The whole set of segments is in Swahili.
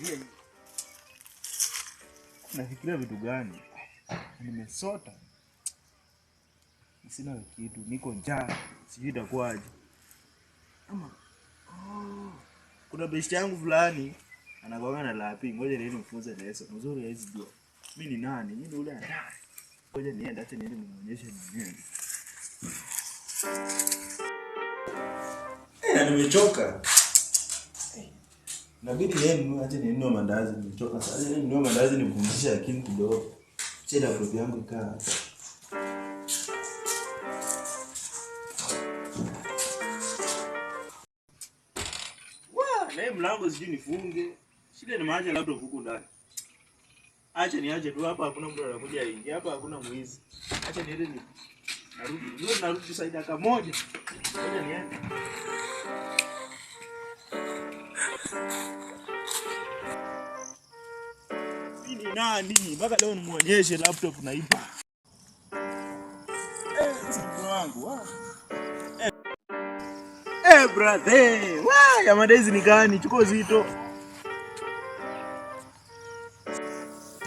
Nafikiria hivi. Nafikiria vitu gani? Nimesota. Sina kitu, niko njaa, sijui itakuwaje. Ama oh, kuna besti yangu fulani anakuanga na lapi, ngoja niende nimfunze leso. Mzuri hawezi jua. Mimi ni nani? Mimi ni ule hatari. Ngoja niende, acha niende nimuonyeshe mwenyewe. Eh, nimechoka. Inabidi niende acha ninunue mandazi, nimechoka sasa. Acha ninunue mandazi nipumzishe akili kidogo. Acha laptop yangu ikaa hapa. Wah, na hii mlango sijui nifunge. Shida ni maacha laptop huku ndani. Acha niache tu hapa, hakuna mtu anakuja aingie hapa, hakuna mwizi. Acha niende ni narudi. Ndio narudi sasa dakika moja. Ngoja niende. Mimi ni nani? Mpaka leo nimuonyeshe laptop naiba. Eh, mtu wangu. Ah. Eh, brother. Wah, ya madezi ni gani? Chukua uzito.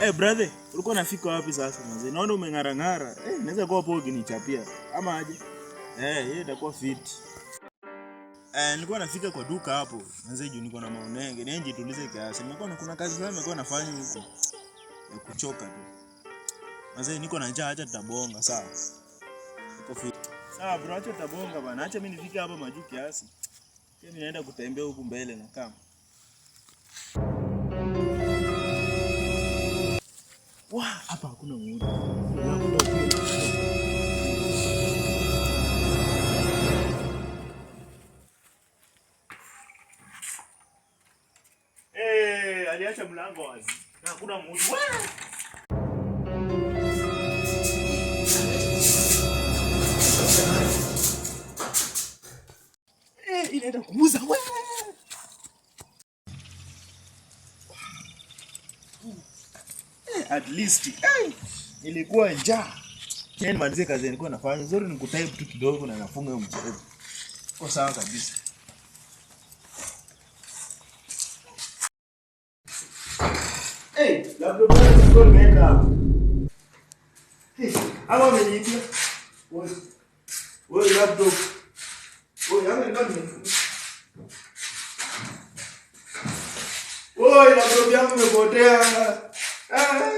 Eh, brother, ulikuwa unafika wapi sasa mzee? Naona umeng'ara ng'ara. Eh, naweza kuwa poa ukinichapia. Ama aje? Eh, hiyo itakuwa fit. Eh, nilikuwa nafika kwa duka hapo. Mzee juu niko na maonenge. Niende jitulize kiasi. Nimekuwa na kuna kazi sana nimekuwa nafanya huko. Ya kuchoka tu. Mzee niko na njaa, acha tutabonga, sawa? Niko fit. Sawa bro, acha tutabonga bana. Acha mimi nifike hapa majuu kiasi. Pia mimi naenda kutembea huku mbele na kama. Wah, hapa hakuna mtu. Eh, aliacha mlango wazi. Na hakuna mtu. Wah! Eh, inaenda kuuza. Wah! At least nilikuwa njaa. Yaani nimalizie kazi nilikuwa nafanya. Nzuri ni kutype tu kidogo na nafunga hiyo mchezo. Kwa sawa kabisa. Hey, labda bwana nilikuwa nimeenda hapo. Hey, ama ameniibia. Wewe. Wewe laptop. Wewe ama nilikuwa nimefunga. Wewe laptop yangu imepotea. Ah.